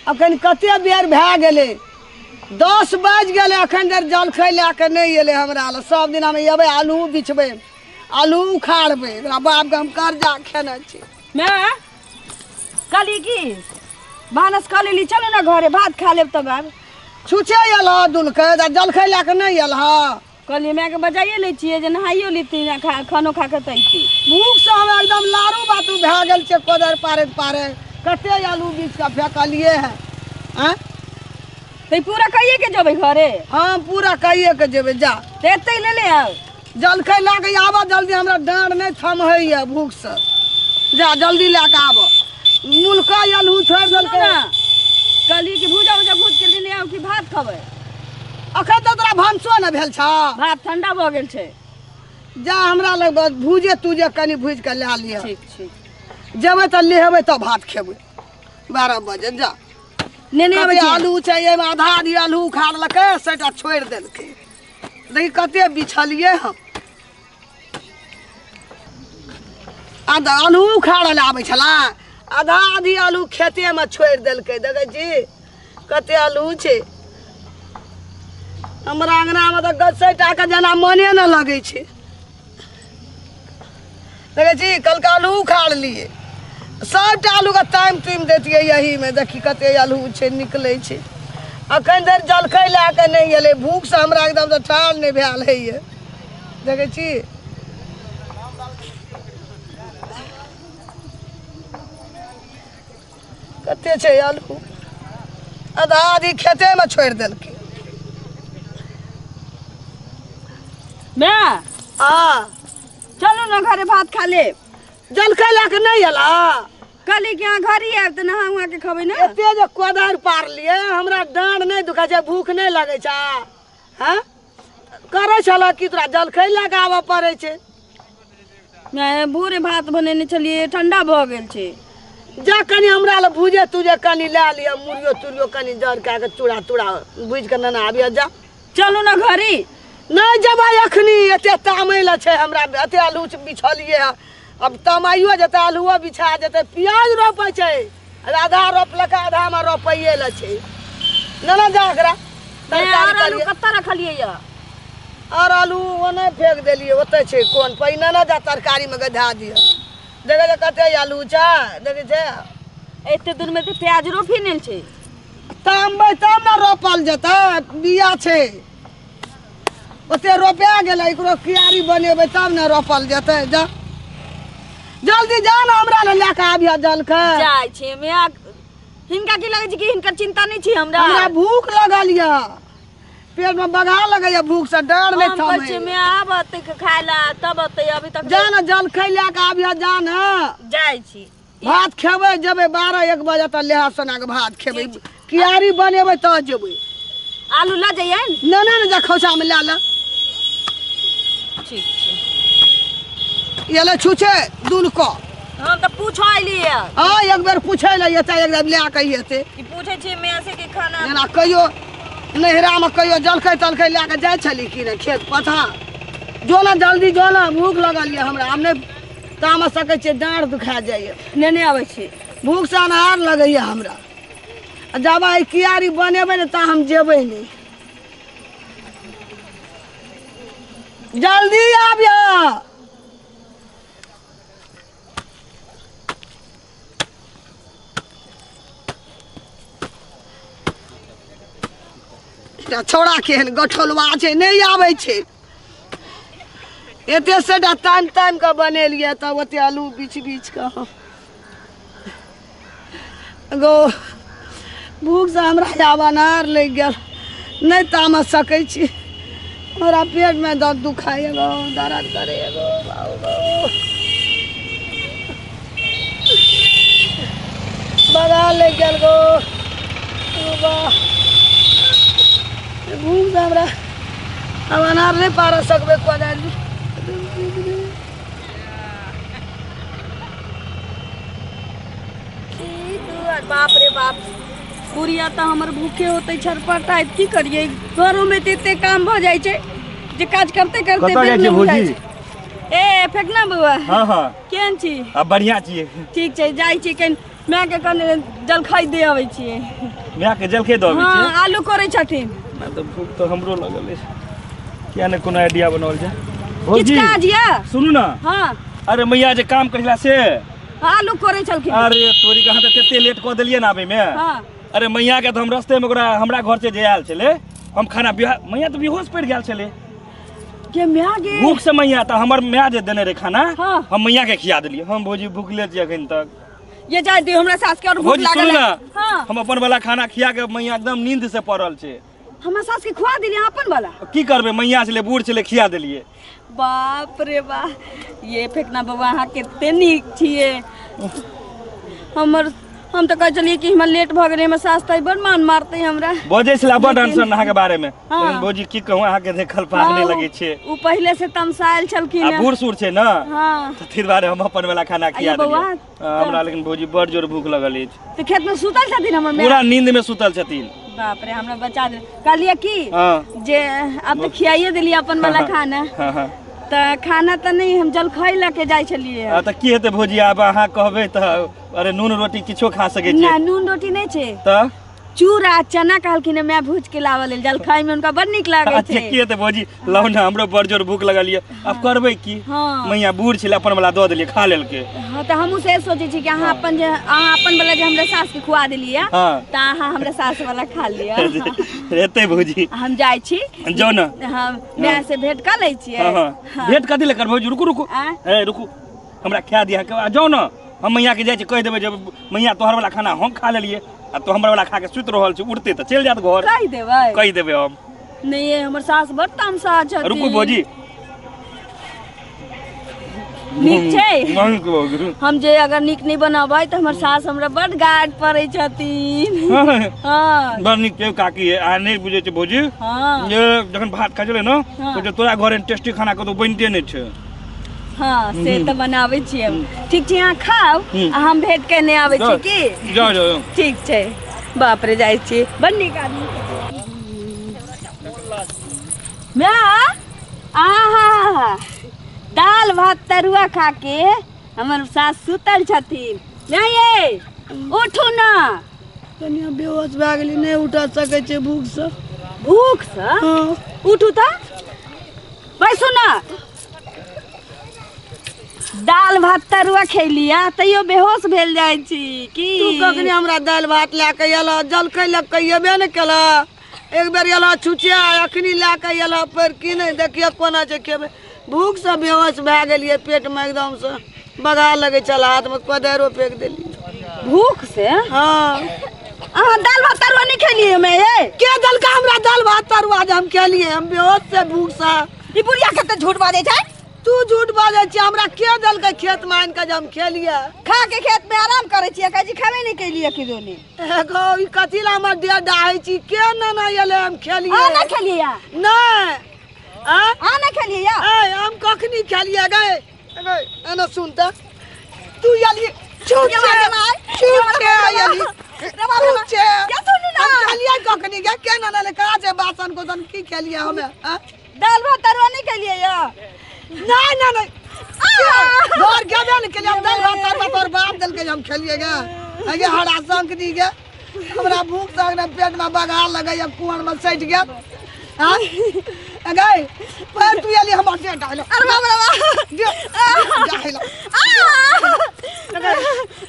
अखन कते बेर भए गेलै, 10 बाजि गेलै, अखन धरि जलखै लए कऽ नहि एलै हमरा लग। सब दिन हम एबै, आलू बिछबै, आलू उखाड़बै, एकरा बापके हम कर्जा खेने छी। माय कहली की भानस कऽ लेली, चलू ने घरे भात खा लेब तब आब। छुछे आयल हँ दुलकै, जलखै लए कऽ नहि आयल हँ। कहलियै मायके बजाइए लै छियै जे नहाइयो लेथिन आ खानो खा कऽ तैती। भूखसँ हम एकदम लारू बातू भए गेल छै, कोदारि पारैत पारैत कते आलू बीछ कऽ फेकलियै हँ। आँय तऽ पूरा कहिए के जेबै घरे? हँ, पूरा कहिए के जेबै। जा तऽ एतै ले ले आउ। जलखै लए कऽ आबऽ जल्दी, हमरा डाँड़ नहि थमहैए भूखसँ। जा जल्दी लए कऽ आबऽ। मुलका आलू छोड़ि देलकै। कहलियै कि भूजा उजा भूज के लेने आउ कि भात खबै? अखन तऽ तोरा भनसो ने भेल छौ। भात ठंडा भऽ गेल छै। जा हमरा लग बस भूजे तूजे कनि भूजि कऽ लए लिअ। ठीक ठीक। जेबै तऽ लेहेबै तऽ भात खेबै 12 बजे। जा नेने आबै कते छी। आलू छै एहिमे, आधा आधी आलू उखाड़लकै, सभटा छोड़ि देलकै। देखी कते बिछलियै हम। आधा आलू उखाड़ल आबै छला, आधा आधी आलू खेतेमे छोड़ि देलकै। देखै छी कते आलू छै हमरा अङ्गनामे, तऽ गसै टाके जेना मने ने लगै छै। देखै छी कलका आलू उखाड़लियै, सभटा आलूके तामि तुमि दैतियै यहीमे। देखी कते आलू छै निकलै छै। अखन धरि जलखै लए कऽ नहि एलै। भूखसँ हमरा एकदमसँ ठाढ़ नहि भेल होइए। देखै छी कते छै आलू, आधा आधी खेतेमे छोड़ि देलकै। माय आ चलू ने घरे भात खा लेब। जलखै लए कऽ नहि एला? कहली कि अहाँ घरे आयब तऽ नहा उहा के खबै ने। एते जे कोदारि पारलियै, हमरा डाँड़ नहि दुखाइ छै? भूख नहि लगै छै? हँ, करै छल कि तोरा जलखै लए कऽ आबऽ पड़ै छै? माय, भोरे भात बनेने छलियै, ठंडा भऽ गेल छै। जा कनि हमरा लए भूजे तूजे कनि लए लिअ, मुड़ियो तुड़ियो कनि जर कए कऽ चूड़ा तूड़ा भूजि कऽ नेने आबियऽ। जा चलू ने घरे। नहि जेबै अखनी, एते तामै लए छै हमरा। एते आलू बिछलियै हँ, आब तमाइयो जेतै, आलुओ बिछा जेतै। प्याज रोपै छै, आधा रोपलकै, आधामे रोपैए लए छै। ने ने जा एकरा माय, तरकारी आओर आलू करियै। कतऽ रखलियै यऽ? आओर आलू ओने फेंक देलियै, ओतै छै कोन पहिने ने। जा तरकारीमे गधा दिअ। देखै छै कते आलू छै, देखै छै? एते दूर में तऽ प्याज रोपी नहि छै। तामबै तब ने रोपल जेतै। बिया छै, ओते रोपा गेलै, एकरो क्यारी बनेबै तब ने रोपल जेतै। जा जल्दी जा ने, हमरा लए लए कऽ आबिह जलखै। जाइ छी माय। हिनका की लगै छै कि हिनकर चिंता नहि छै हमरा? हमरा भूख लगल यऽ, पेटमे बगा लगैया भूखसँ, डर नहि हम कहै छियै थमै। माय आब अतै खाय लए तब अतै, अभी तक जा ने जलखै लए कऽ आबिह, जा ने। जाइ छी। भात खेबै, जेबै 12-1 बजे तऽ लेहा सोना के भात खेबै। क्यारी बनेबै तऽ जेबै। आलू लऽ जइयै? नहि नहि ने, जा खोसामे लए ले। ठीक छै। एलै छुछे दून कऽ। हम तऽ पूछऽ अयलियै। हँ, एक बेर पूछै लए एतै, एक बेर लए कऽ एतै। कि पूछै छियै माय से कि खाना। जेना कहियो नैहरामे कहियो जलखै तलखै लए कऽ जाइ छली कि नहि खेत पथार? जो ने जल्दी जो ने, भूख लगल यऽ हमरा, हम नहि तामऽ सकै छियै, डाँड़ दुखा जाइए। नेने आबै छी। भूखसँ अन्हार लगैए हमरा। आ जब एहि कियारी बनेबै ने तऽ हम जेबै नहि। जल्दी आबियौ। एकटा छौड़ा केहन गठोलवा छै, नहि आबै छै। एते सेटा तामि तामि कऽ बनेलियै तब ओते आलू बीछ बीछ कऽ हम। गो भूखसँ हमरा आब अनार लागि गेल, नहि तामऽ सकै छी। हमरा पेटमे दर्द दुखाइए गो, दर्द करैए गो, बाबू गो, बगा लागि गेल गो। ओ बा, भूखसँ हमरा आब अनार नहि पार सकबै कोदारि। बाप रे बाप, बुढ़िया तऽ हमर भूखे होतै छटपटाइत। की करियै, घरोमे तऽ एते काम भऽ जाइ छै जे काज करते करते कतऽ जाइ बेर छियै नहि बुझाइ भौजी? छै। ए फेकना बौआ। हँ हँ। केहन छी? आ बढ़िआँ छियै। ठीक छै, जाइ छी कनि माय के कने जलखै दे अबै छियै। माय के जलखै दऽ अबै छियै? हँ, आलू कोरै छथिन। ना तऽ भूख तऽ हमरो लगल अछि, किया ने कोनो आइडिया बनाओल जाय। किछु भौजी काज यऽ? सुनू ना। हँ। अरे मैया जे काम कहिला से आलू कोरै छलखिन। अरे तोरी कहाँ तऽ कते लेट कऽ देलियै ने आबै मे। हँ। अरे मैया के तऽ हम रस्ते मे ओकरा हमरा घर से जे आयल छलै हम खाना बिहा मैया तऽ बेहोश पड़ि गेल छलै। के माय गे? भूख से मैया तऽ हमर माय जे देने रहै खाना। हाँ। हम मैया के खिया देलियै। हम भौजी भूखले छी अखन तक। ये जाय दियौ, हमरा सास के और भूख भौजी लागल सुनू है। ना। हाँ। हम अपन वाला खाना खिया के मैया एकदम नींद से पड़ल छै। हमरा सास के खुआ देलियै अपन वाला? की करबै, मैया छलै बूढ़ छलै खिया देलियै। बाप रे बा, ये फेकना बौआ अहाँ कते नीक छियै। हमर हम तऽ कहै छलियै कि हमरा लेट भऽ गेलै, हमर सास तऽ बड़ मान मारतै हमरा। बजै छलै बड़ लेकिन- अनसन अहाँके बारे में। हाँ। लेकिन भौजी की कहूँ, अहाँके देखल पार नहि हाँ, लगै छै। ओ पहिले से तमसायल छलखिन। आ बूढ़ सूढ़ छै ने। हाँ। तऽ ताहि दुआरे हम अपन वाला खाना खिया बौआ, देलियै। हाँ, हमरा लेकिन भौजी बड़ जोर भूख लगल अछि। तऽ खेत में सुतल छथिन हमर माय? पूरा नींद में सुतल छथिन। बाप रे, हमरा बचा दे। कहलियै की हाँ। जे आब तऽ खियाइए देलियै अपन वाला खाना। हाँ, हाँ। तऽ खाना तऽ नहि, हम जलखै लऽ के जाइ छलियै। हाँ, तऽ की हेतै भौजी, आब अहाँ कहबै तऽ अरे नून रोटी किछो खा सकै ना, छियै। नून रोटी नहि छै। तऽ चूड़ा चना कहलखिन माय भूज के लाबऽ लेल, जलखै में हुनका बड़ नीक लागै अच्छा छै। की हेतै भौजी, लाउ ने, हमरो बड़ जोर भूख लगल यऽ, आब करबै की? हाँ। मैया बूढ़ छलै, अपन वाला दऽ देलियै, खा लेलकै। हाँ, तऽ हमहूँ से सोचै छी कि अहाँ अपन जे अहाँ अपन वाला जे हमरा सास के खुआ देलियै हाँ। तऽ अहाँ हमरा सास वाला खा लिअ। हेतै भौजी। हम जाइ छी। जाउ ने। हम माय से भेंट कऽ लै छियै। हाँ, हाँ। भेंट कथी लए करबै भौजी? रुकू रुकू। आँय? ए रुकू, हमरा खा दिअ, जाउ ने, हम मैया के जाइ छी कहि देबै जे मैया तोहर वाला खाना हम खा लेलियै आ तो हमर वाला खा के सुति रहल छी, उठते तऽ चलि जायत घर। कहि देबै? कहि देबै हम। नहि ये, हमर सास बड़ तामसा छथिन। रुकू भौजी। नीक छै? नीक भौजी। हम जे अगर नीक नहि बनबै तऽ हमर सास हमरा बड़ गार्ड पड़ै छथिन। हाँ। बड़ नीक छै काकी, अहाँ नहि बुझै छै भौजी। हाँ। जे जखन भात खाइ छलै ने हाँ। तऽ तोरा घर टेस्टी खाना कतौ बनिते नहि छै। हाँ, से तऽ बनाबै छियै हम। ठीक छै, अहाँ खाउ आ हम भेंट केने आबै छी की? जाउ जाउ। ठीक छै। बाप रे, जाइ छी, बड़ नीक आदमी। माय, आहा, दाल भात तरुआ खा के हमर सास सुतल छथिन। माय ये, उठू ना। कनिया बेहोश भए गेली, नहि उठा सकै छै भूखसँ। भूखसँ? हाँ। उठू तऽ, बैसू ना। दाल भात तरुआ खेली आ तैयो बेहोश भेल जाइ छी की? तू कखनी हमरा दालि भात लए कऽ एलह? जलखै लए कऽ एबे ने केलह। एक बेर एलह छुछिया, अखनी लए कऽ एलह पर की नहि देखियौ कोना छै खेबै। भूखसँ बेहोश भए गेलियै, पेटमे एकदमसँ बगा लगै छल, हाथमे कोदारिओ फेक देलियै भूख से। हाँ। अहाँ दाल भात तरुआ नहीं खेलिए हमें ये? के देलका हमरा दाल भात तरुआ जे हम खेलिए? हम बेहोश से भूख से। ई बुढ़िया कते झूठ बाजै छै। तू झूठ बाजै छी। हमरा के देलकै खेत मे आनि कऽ जे हम खेलिए? खा के खेत में आराम करै छियै, कहै छी खेबे नहीं केलिए कि दोनी। एगो ई कथी ला हमर देह डाहै छी? के नेने एलै हम खेलिए? अहाँ नहीं खेलिए या? नहीं। आ? अहाँ नहीं खेलिए या? ए, हम कखनी खेलिए गए? गए, एना सुन तऽ तू एली छूट छे, छूट छे एली, छूट छे। क्या सुनू ना? हम खेलिए कखनी गे? के नेने एलै? कहाँ छै बासन कोसन? की खेलिए हमे? आ? दाल भात तरुआ नहीं खेलिए या? नहीं नहीं नहीं, घर गेबे ने केलिए हम। दालि भात तरुआ तोहर बाप देलकै हम खेलिए गे? अगे हरा शंख दी गे, हमरा भूख से ने पेट में बगा लगैया, कुआर में सटि गेल। हाँ गई पर तू एली हमर देह डालो। अरे बाप रे बाप, देह डालो।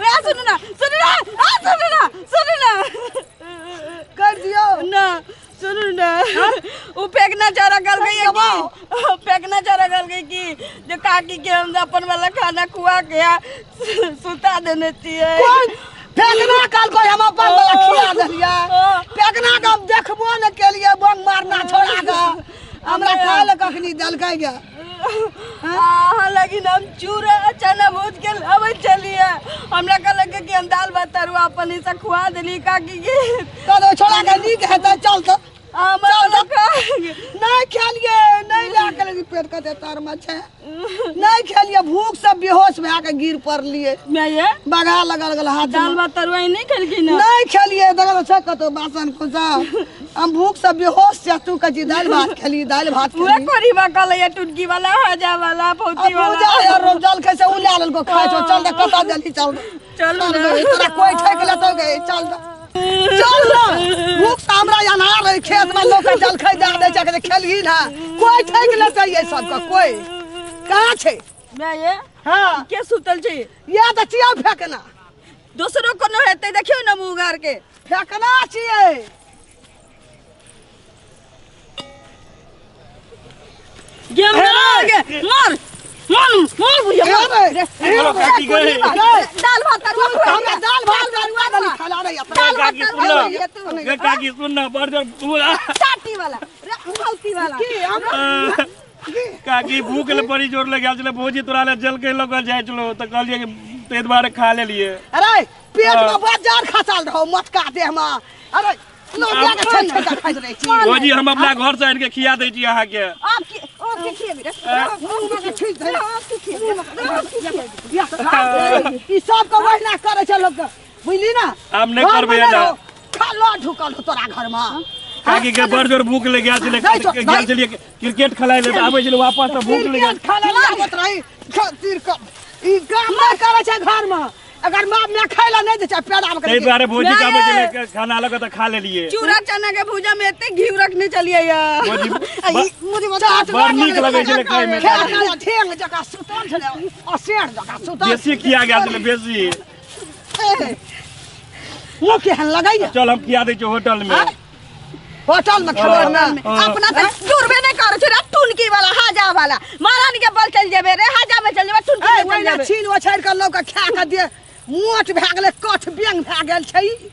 वएह सुनू ना, सुनू ना, आ सुनू ना, सुनू ना। कर दियो ना, सुनू ना, उ फेकना चारा गल गई कि फेकना चारा गल गई कि जे काकी के हम अपन वाला खाना खुआ के आ सुता देने छियै। कौन फेकना काल को हम अपन वाला खिया देलियै? फेकना के हम देखबो ने केलियै, बंग मारना छोड़ा के हमरा खाय लए कखनी देलकै गे? अहाँ लगिन हम चूड़ा चना भूज के लाबै छलियै, हमरा कहलक कि हम दाल भात तरुआ अपन हिस्सा खुआ देली काकी के। कहलहुँ छोड़ा के नीक हेतै, चल तऽ। हमर वाला खा नहीं खेलिए, नहीं लए के लेली, पेट कते तर में छै। नहीं खेलिए, भूख से बेहोश भए के गिर पड़लिए। मैं ये बगा लगल गेल हाथ दाल भात तरुआ नहीं खेलखिन हँ? नहीं खेलिए, देखल छै कतौ बासन कुसा। हम भूख से बेहोश छै, तू कहै छी दालि भात खेली, दालि भात उहे खेली। कोरीबा कहलै टुटकी वाला, हजा वाला, फौती आ वाला। पूजा यार रोज जल खाइ छै, उ लए लेलको, खाइ छौ। चल दे, कतऽ देलही, चल दे। चलू चल ने। गे, तोरा कोइ ठकि लेतौ गे, चल दे, चल ने। भूख से हमरा अनार रहे खेत में, लोक के जलखै दए दै छै, कहै छै, खेलही ना। कोइ ठकि लेतै ये सबके? कोइ कहाँ छै? मैं ये हाँ। के सुतल छै? या तऽ छियै फेकना। दोसरो कोनो हेतै, देखियौ ने मुँह उघार के। फेकना छियै। गे मर गे, मर मर मर बुढ़िया मर। रे, बोलो काकी गए। दाल भात तरुआ खुआ। हमरा दाल भात तरुआ देली खिला रे अपना। दाल भात काकी तरुआ सुन खुआ तू। ना गे, काकी सुन ना, बड़ जोर पूरा टाटी वाला रे, फौती वाला। की हमरा? काकी, भूख ले बड़ी जोर लग गेल छलै। भौजी तोरा ले जल के लऽ जाइ छलो तऽ कहलियै कि ताहि दुआरे खा लेलियै। अरे, पेट में बजार खसल रहो मोटका देह में। अरे, लोग जाके छन छन के खाइत रहै छी। भौजी, हम अपना घर से आनि के खिया दै छी अहाँके। आप की ओ की खिएबी रे? मुँह में के ठीक छै। आप की खिएबी? आप की खिएबी? ई सबके वहिना करै छै लोक, बुझली ना? आब नहि घरमे करबै नहि एना। रहो। खा लऽ ढुकल हो तोरा घरमे। काकी के बड़ जोर भूख लागि गेल छलै। नहि छौ, गेल नहि। छलियै क्रिकेट खेलाय लए, तऽ आबै छलै वापस तऽ भूख लागि गेल। क्रिकेट खेलै लए आबैत रही। तीर के ई काम नहि करै छै घरमे। अगर माँ मैं खाय ला नहि दै छै, पेड़ा में। ताहि दुआरे भौजी के आबै नहि। छलै खाना लऽ कऽ तऽ खा लेलियै। चूड़ा चना के भूजा में एते घी रखने चलिए यार। भौजी, मुझे बता। बड़ नीक लगै छलै खायमे। ठेंग जकाँ सुतल छलै, असेर जकाँ सुतल। बेसी खिया गेल छलै, बेसी। ए, मुँह केहन लगैया? चल, हम खिया दै छियै होटल में। होटल में खेबै ने? अपना तऽ जुड़बे नहि करै छै रे, टुनकी वाला हाजा वाला। महारानी के बल चलि जेबे रे, हाजा में चलि जेबे, टुनकी ए, में चलि ओहिना जेबे। छीन ओछारि कऽ लोक खा कऽ दे मोट भए गेलै, कठ बेंग भए गेल छै ई।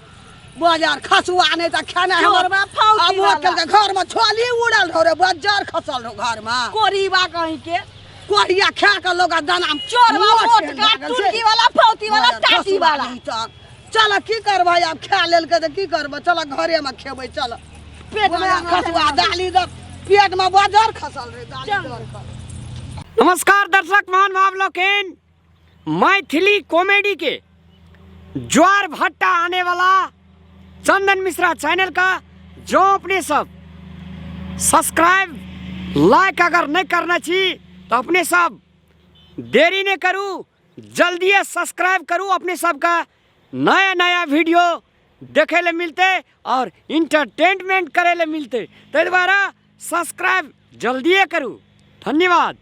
बाजार खसुआ नहि तऽ खेनाइ हमर। चोरबा फौजी आब वाला। होटल के घर में छोली उड़ल रहो रे, बजार खसल रहो घर में। कोरीबा कहीं के। कोरिया खा कऽ लोक दाना चोरबा मोट मोटका भए गेल छै। टुनकी वाला, फौती वाला, बाजार टाटी खसुआ वाला। नहि तऽ। चल, की करबै आब? खा लेलकै तऽ की करबै? चल, घरे में खेबै, चल। पेट में बाजार खसुआ दाली दऽ पेट में बजर खसल रे दाली चल। दऽ कऽ। नमस्कार दर्शक महानुभाव लोकिन, मैथिली कॉमेडी के ज्वार भट्टा आने वाला चंदन मिश्रा चैनल का जो अपने सब सब्सक्राइब लाइक अगर नहीं करना छी तो अपने सब देरी नहीं करू, जल्दी सब्सक्राइब करू। अपने सबका नया नया वीडियो देखे ले मिलते और इंटरटेनमेंट करे ले मिलते, ताहि दुआरे सब्सक्राइब जल्दिए करू। धन्यवाद।